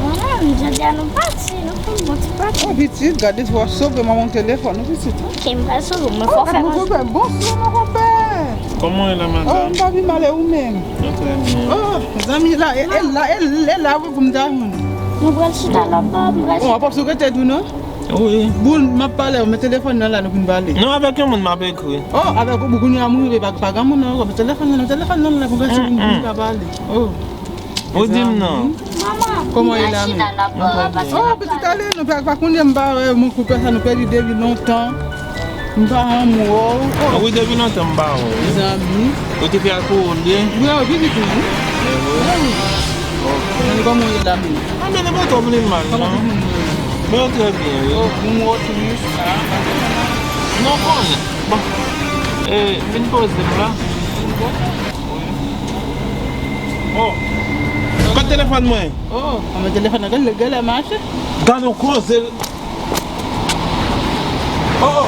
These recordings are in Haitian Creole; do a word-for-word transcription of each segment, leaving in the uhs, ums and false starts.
Manman, jodi a nou pati, nou fè yon bon ti pati. Oh, pitit, gade, fò sove manman yon telefòn, non, pitit. Ok, m pral sove, mwen fò fè manje. Bon sou, mon konpè. Kòman w ye la, madanm? Oh, m pa pi mal, e ou menm? Mwen trè byen. Oh, zanmi la, e, e la, e, e la, wi, pou m ta jwenn. Nou pral chita la, pa, m pral chita. Bon, apòp sou rete tou, non? Wi. Boul, m ap pale, men telefòn nan la, nou vin pale. Non, avèk yon moun m ap ekri. Oh, avèk ou, kounye a m rive, pa, pa gen moun nan ankò, men telefòn nan, telefòn nan la, pou gade si nou ka pale. Oh. Ou di m non. Kòman ye la menm? Oh, pitit, ale, nou pa, pa konnen, m pa wè, mon konpè sa, nou pèdi depi lontan. M pa janm wè w. Oh. Wi, depi lontan m pa wè w, wi. Zanmi. Ou te fè alkòl, wi? Wi, wi, pitit, wi. Wi. Mwen, kòman w ye la menm? Ah, men li pa twò pli mal, non. Kòman tout moun ye? Mwen trè byen, wi. Oh, moun wè w tris. Non, konnen. Bon. Eh, vin poze m la. Oh. Kot telefòn mwen? Oh, a men telefòn nan, gade, gade lè mache. Gade yon koze. Oh.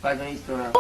Pa gen istwa.